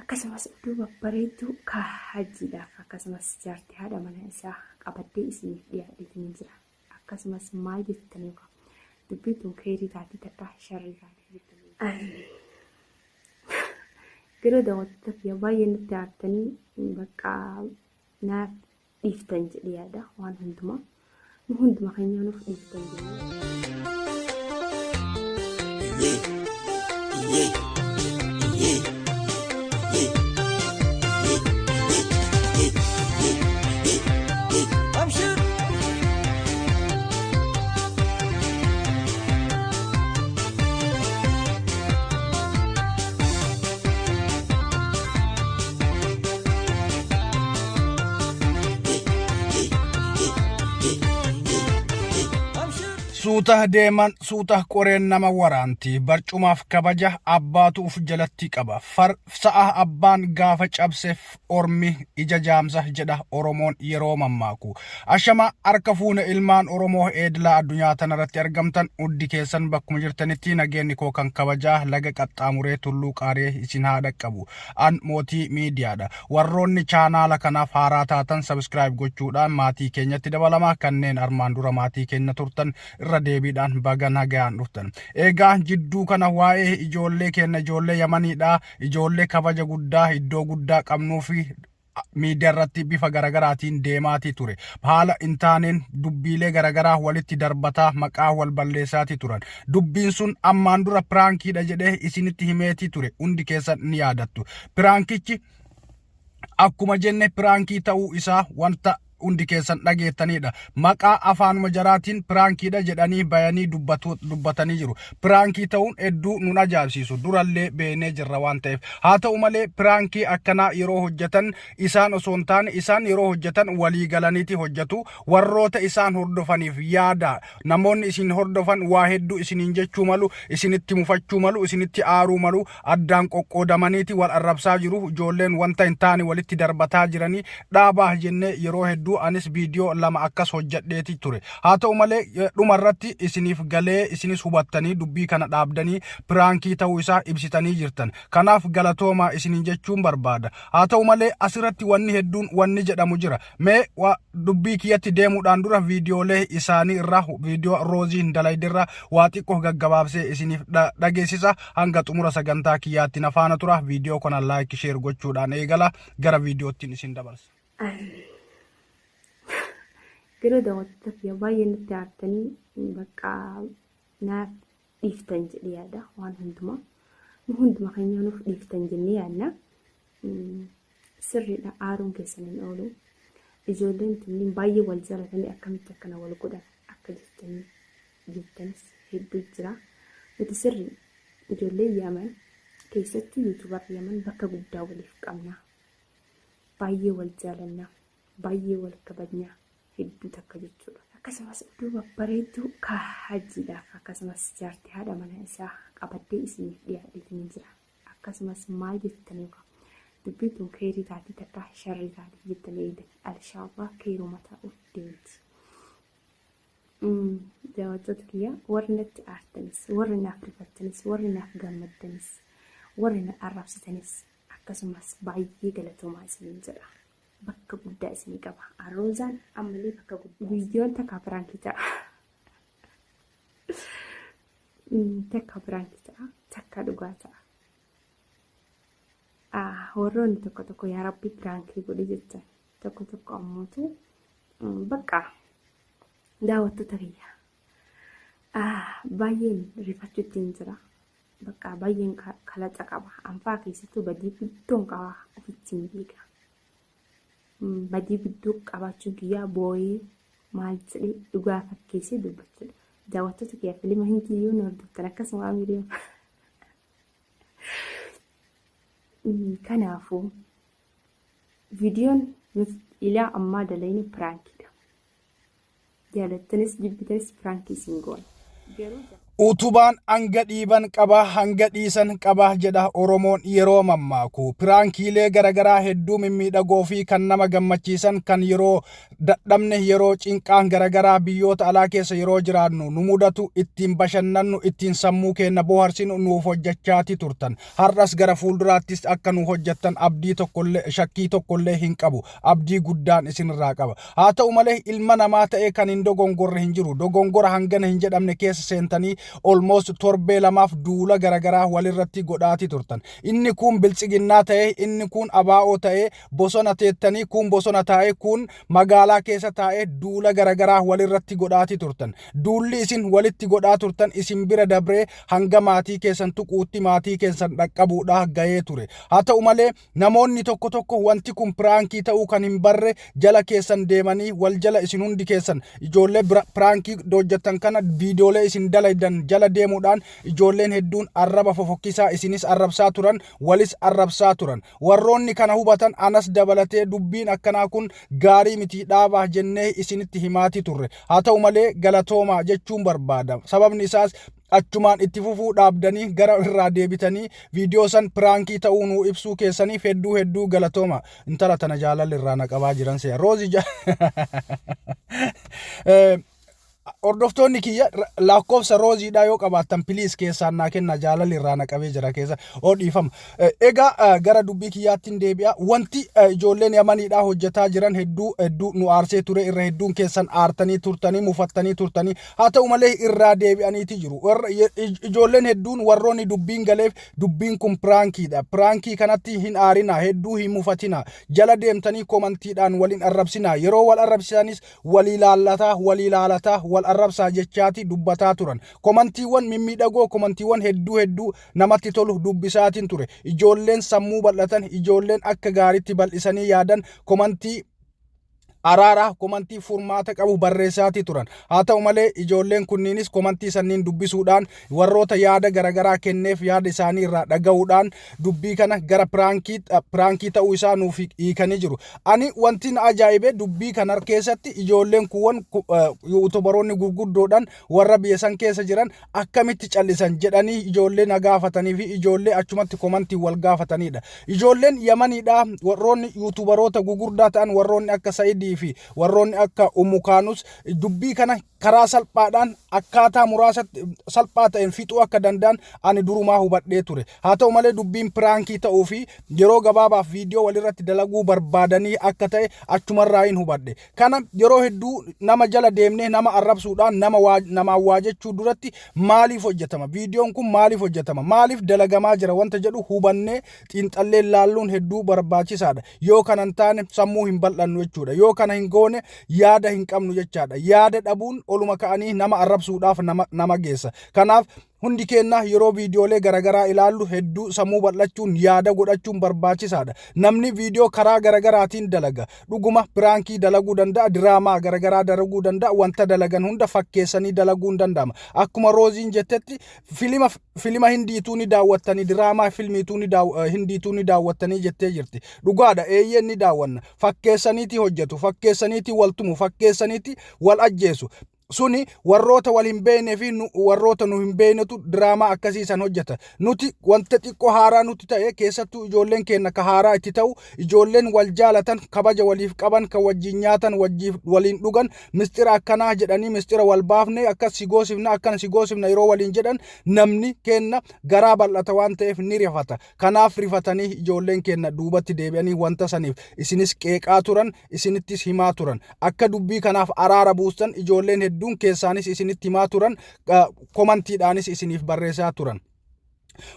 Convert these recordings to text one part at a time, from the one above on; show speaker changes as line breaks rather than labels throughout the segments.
Akkasumas oduu babbareedduu ka hajjiidhaaf akkasumas jaartii haadha mana isaa qabadhee isiniif dhiyaadheetiin jira. Akkasumas maal jettanii dubbii tun keerii taatii takka sharrii taatii jettanii. Garuu daawwattoota kiyya baay'ee natti aartanii bakka naaf dhiiftan jedhee yaada waan hundumaa. Nu hunduma keenya nuuf dhiiftan jennee.
Abshir.
Suuta deeman suuta qoreen nama waraanti. Barcumaaf kabaja abbaatu uf jalatti qaba. Far sa'a abbaan gaafa cabseef ormi ija jaamsa jedha Oromoon yeroo mammaaku. Ashama harka fuune ilmaan Oromoo eedilaa addunyaa tanarratti argamtan hundi keessan bakkuma jirtanitti nageenni koo kan kabajaa laga qaxxaamuree tulluu qaaree isin haa dhaqqabu. An mootii miidiyaadha. Warroonni chaanaala kanaaf haaraa taatan subscribe gochuudhaan maatii keenyatti dabalamaa kanneen armaan dura maatii keenya turtan irra deebiidhaan baga nagayaan dhuftan. Egaa jidduu kana waa'ee ijoollee keenya ijoollee Yamaniidha. Ijoollee kabaja guddaa iddoo guddaa qabnuu fi miidiyaa irratti bifa garagaraatiin deemaatii ture. Haala hin taaneen dubbiilee garagaraa walitti darbataa maqaa wal balleessaatii turan. Dubbiin sun ammaan dura piraankiidha jedhee isinitti himeetii ture. Hundi keessan ni yaadattu. Piraankichi akkuma jenne piraankii ta'uu isaa wanta hundi keessan dhageettanidha. Maqaa afaanuma jaraatiin piraankiidha jedhanii bayanii dubbatanii jiru. Piraankii ta'uun hedduu nun ajaa'ibsiisu. Durallee beeknee jirra waan ta'eef. Haa ta'u malee piraankii akkanaa yeroo hojjetan isaan osoo hin taane isaan yeroo hojjetan walii galaniiti hojjetu. Warroota isaan hordofaniif yaada. Namoonni isin hordofan waa hedduu isiniin jechuu malu, isinitti mufachuu malu, isinitti aaruu malu, addaan qoqqoodamaniiti wal arrabsaa jiru. Ijoolleen wanta hin taane walitti darbataa jiranii dhaabaa jennee yeroo hedduu anis viidiyoo lama akkas hojjedheeti ture. Haa ta'u malee dhuma irratti isiniif galee isinis hubattanii dubbii kana dhaabdanii piraankii ta'uu isaa ibsitanii jirtan. Kanaaf galatoomaa isiniin jechuun barbaada. Haa ta'u malee asirratti wanni hedduun wanni jedhamu jira. Mee dubbii kiyyatti deemuudhaan dura viidiyoolee isaanii irraa viidiyoo Rooziin dalaydirraa waa xiqqoo gaggabaabsee isiniif dhageessisa. Hanga xumura sagantaa kiyyaatti na faana tura. Viidiyoo kana like share gochuudhaan eegala. Gara viidiyoottiin isin dabarsa.
Garuu daawwattoota kiyya baay'ee natti aartanii bakka naaf dhiiftan jedhee yaada waan hundumaa. Nu hunduma keenya nuuf dhiiftan jennee yaadna. Sirriidha aaruun keessan hin oolu. Ijoolleen tunniin baay'ee wal jaalatanii akkamitti akkana wal godhan akka jettanii jettanis hedduu jira. Nuti sirrii ijoollee Yaman keessattuu yuutuubarri Yaman bakka guddaa waliif qabna. Baay'ee wal jaalanna. Baay'ee wal kabajna. Hedduu takka jechuudha. Akkasumas oduu babbareedduu ka hajjiidhaaf akkasumas jaartii haadha mana isaa qabadhee isiniif dhiyaadheetiin jira. Akkasumas maal jettanii dubbii tun keerii taatii takka sharrii taatii jettanii eegdan. Alshaallaa keeruma ta'uuf deemti. Daawwattoota kiyya warri natti aartanis, warri naaf rifattanis, warri naaf gammaddanis, warri na arrabsitanis akkasumas baay'ee galatoomaa isiniin jedha. Bakka guddaa isinii qaba. Arroozaan ammallee bakka guddaa. Viidiyoon takka piraankii ta'a. Takka piraankii ta'a. Takka dhugaa ta'a. Warroonni tokko tokko yaa rabbi piraankii godhi jettan. Tokko tokko ammootu bakka daawwattoota kiyya. Baay'een rifachuutti hin jira. Bakka baay'een kalaxa qaba. Anfaa keessattuu badii guddoon qaba ofitti hin beeka. Badii guddoo qabaachuun kiyyaa boo'ee maal jedhee dhugaa fakkeessee dubbachuudha. Daawwattoota kiyya filima hindii yoo nu hordoftan akkasuma amiiriyaa. Kanaafuu viidiyoon nuti ilaa ammaa dalayne piraankiidha. Jaalattanis jibbitanis piraankii isin goona. Garuu.
Utubaan hanga dhiiban qaba, hanga dhiisan qaba jedha Oromoon yeroo mammaaku. Piraankiilee garagaraa hedduu mimmiidhagoo fi kan nama gammachiisan, kan yeroo dadhabne, yeroo cinqaan garagaraa biyyoota alaa keessa yeroo jiraannu nu mudatu ittiin bashannannu, ittiin sammuu keenya bohaarsinu nuuf hojjechaati turtan. Har'as gara fuulduraattis akka nu hojjettan abdii tokkollee, shakkii tokkollee hin qabu. Abdii guddaan isinirraa qaba. Haa ta'u malee, ilma namaa ta'ee kan hin dogongorre hin jiru. Dogongora hangana hin jedhamne keessa seentanii almost torbee 2f duula garagaraa walirratti godhaati turtan. Inni kun Biltsiginnaa ta'ee, inni kun ABO ta'ee, bosona teettanii, kun bosona taa'ee, kun magaalaa keessa taa'ee duula garagaraa walirratti godhaati turtan. Duulli isin walitti godhaa turtan isin bira dabree hanga maatii keessan tuquutti, maatii keessan dhaqqabuudhaa gahee ture. Haa ta'u malee, namoonni tokko tokko wanti kun piraankii ta'uu kan hin barre jala keessan deemanii wal jala, isin hundi keessan ijoollee piraankii hojjettan kana, viidiyoolee isin dalaydan jala deemuudhaan ijoolleen hedduun arraba fofokkisaa isinis arrabsaa turan, walis arrabsaa turan. Warroonni kana hubatan, anas dabalatee, dubbiin akkanaa kun gaarii miti, dhaabaa jennee isinitti himaati turre. Haa ta'u malee, galatoomaa jechuun barbaada. Sababni isaas achumaan itti fufuu dhaabdanii gara irraa deebitanii viidiyoo san piraankii ta'uu nuu ibsuu keessaniif hedduu hedduu galatooma. Intala tana jaalalli irraa na qabaa jiran se'a. Roozii hordoftoonni kiyya, lakkoofsa Rooziidhaa yoo qabaattan, please keessaan naa kenna, jaalalli irraa na qabee jira keessa oo dhiifama. Egaa gara dubbii kiyyaattiin deebi'a. Wanti ijoolleen Yamaniidhaa hojjetaa jiran hedduu hedduu nu aarsee ture. Irra hedduun keessan aartanii turtanii, mufattanii turtanii. Haa ta'u malee, irraa deebi'aniiti jiru. Ijoolleen hedduun, warroonni dubbiin galeef, dubbiin kun piraankiidha. Piraankii kanatti hin aarina, hedduu hin mufatina. Jala deemtanii komantiidhaan waliin arrabsina. Yeroo wal arrabsisanis walii laallataa, walii laalataa, wal arrabsaa jechaati dubbataa turan. Komantiiwwan mimmiidhagoo, komantiiwwan hedduu hedduu namatti tolu dubbisaatiin ture. Ijoolleen sammuu bal'atan, ijoolleen akka gaariitti bal'isanii yaadan komantii araaraa, komantii furmaata qabu barreessaatii turan. Haa ta'u malee, ijoolleen kunniinis komantii sanniin dubbisuudhaan, warroota yaada garagaraa kenneef yaada isaanii irraa dhaga'uudhaan dubbii kana gara piraankii ta'uu isaa nuuf hiikanii jiru. Ani wanti na ajaa'ibe, dubbii kana keessatti ijoolleen kuuwwan yuutubaroonni gurguddoodhaan warra biyya san keessa jiran akkamitti callisan jedhanii ijoollee na gaafatanii fi ijoollee achumatti komantii wal gaafatanidha. Ijoolleen Yamaniidha, warroonni yuutubaroota gugurdaa ta'an, warroonni akka Sa'idii fi warroonni akka Umukaanus, dubbii kana karaa salphaadhaan, akkaataa muraasatti salphaa ta'een fixuu akka danda'an ani durumaa hubadhee ture. Haa ta'u malee, dubbiin piraankii ta'uu fi yeroo gabaabaaf viidiyoo walirratti dalaguu barbaadanii akka ta'e achumarraa hin hubadhe. Kana yeroo hedduu nama jala deemnee nama arrabsuudhaan, nama waa, namaan waa jechuu duratti maaliif hojjetama? Viidiyoon kun maaliif hojjetama? Maaliif dalagamaa jira? Wanta jedhu hubannee xiinxallee laalluun hedduu barbaachisaadha. Yoo kana hin taane, sammuu hin bal'annu jechuudha. Yoo kana hin goone, yaada hin qabnu jechaadha. Yaada dhabuun oluma ka'anii nama arrabsuudhaaf nama geessa. Kanaaf hundi keenya yeroo viidiyoolee garaagaraa ilaallu hedduu sammuu bal'achuun, yaada godhachuun barbaachisaadha. Namni viidiyoo karaa garaagaraatiin dalaga. Dhuguma piraankii dalaguu danda'a, diraamaa garaagaraa dalaguu danda'a, wanta dalagan hunda fakkeessanii dalaguu hin danda'ama. Akkuma Rooziin jettetti, filima Hindiituu ni daawwattanii, diraamaa filmiituu ni Hindiituu ni daawwattanii jettee jirti. Dhugaadha, eeyyeen ni daawwanna. Fakkeessaniiti hojjetu, fakkeessaniiti wal tumu, fakkeessaniiti wal ajjeesu. Suni warroota wal hin beeknee fi warroota nu hin beeknetu diraamaa akkasii san hojjeta. Nuti wanta xiqqoo haaraa nuti ta'e, keessattuu ijoolleen keenya ka haaraa itti ta'u, ijoolleen wal jaalatan, kabaja waliif qaban, kan wajjin nyaatan, wajjiif waliin dhugan, mistira akkanaa jedhanii mistira wal baafne, akkas si goosifna, akkana si goosifna yeroo waliin jedhan, namni keenya garaa bal'ata waan ta'eef ni rifata. Kanaaf rifatanii ijoolleen keenya duubatti deebi'anii wanta saniif isinis qeeqaa turan, isinittis himaa turan. Akka dubbii kanaaf araara buustan ijoolleen hedduun keessaanis isinitti himaa turan, komantiidhaanis isiniif barreessaa turan.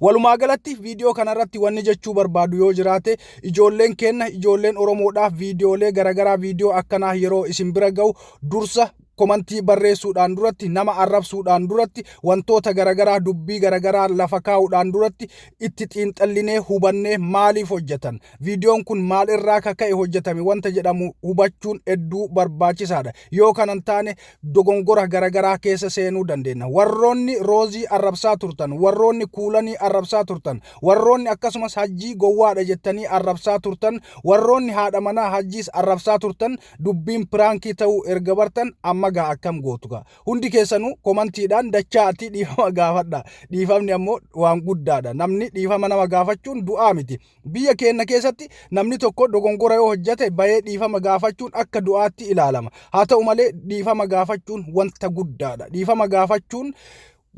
Walumaa galatti, viidiyoo kanarratti wanni jechuu barbaadu yoo jiraate, ijoolleen keenya, ijoolleen Oromoodhaaf, viidiyoolee garaagaraa, viidiyoo akkanaa yeroo isin bira ga'u, dursa komantii barreessuudhaan duratti, nama arrabsuudhaan duratti, wantoota garaagaraa, dubbii garaagaraa lafa kaa'uudhaan duratti itti xiinxallinee hubannee, maaliif hojjetan, viidiyoon kun maal irraa kaka'e hojjetame wanta jedhamu hubachuun hedduu barbaachisaadha. Yoo kana hin taane, dogongora garaagaraa keessa seenuu dandeenya. Warroonni Roozii arrabsaa turtan, warroonni Kuulanii arrabsaa turtan, warroonni akkasumas Hajjii gowwaadha jettanii arrabsaa turtan, warroonni haadha manaa Hajjiis arrabsaa turtan, dubbiin piraankii ta'uu erga bartan amma Amma gaa akkam gootu gaa? Hundi keessanuu komantiidhaan dachaatii dhiifama gaafadha. Dhiifamni ammoo waan guddaadha. Namni dhiifama nama gaafachuun du'aa miti. Biyya keenya keessatti namni tokko dogongora yoo hojjete bahee dhiifama gaafachuun akka du'aatti ilaalama. Haa ta'u malee dhiifama gaafachuun wanta guddaadha. Dhiifama gaafachuun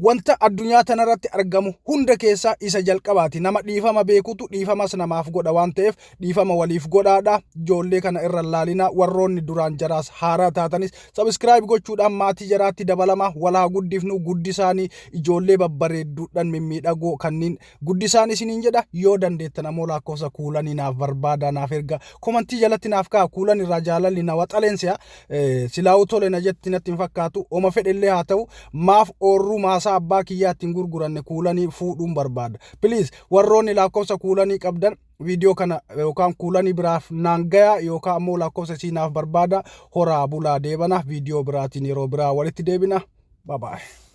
wanta addunyaa tanarratti argamu hunda keessaa isa jalqabaati. Nama dhiifama beekutu dhiifamas namaaf godha waan ta'eef dhiifama waliif godhaadha. Ijoollee kana irra laalina. Warroonni duraan jaraas haaraa taatanis subscribe gochuudhaan maatii jaraatti dabalama. Walaa guddifnu, guddisaanii ijoollee babbareedduudhaan mimmiidhagoo kanneen guddisaan isiniin jedha. Yoo dandeettan ammoo lakkoofsa Kuulanii naaf barbaada, naaf erga, komantii jalatti naaf ka'a. Kuulan irraa jaalalli na waxaleen si'a silaa'uu tole na jetti natti hin fakkaatu. Oma fedhellee haa ta'u, maaf oorruu maasaa abbaa kiyyaa ittiin gurguranne Kuulanii fuudhuun barbaada. Please, warroonni lakkoofsa Kuulanii qabdan viidiyoo kana yookaan Kuulanii biraaf naan gayaa yookaan ammoo lakkoofsa isii naaf barbaada. Horaa bulaa, deebana. Viidiyoo biraatiin yeroo biraa walitti deebina. Bye bye.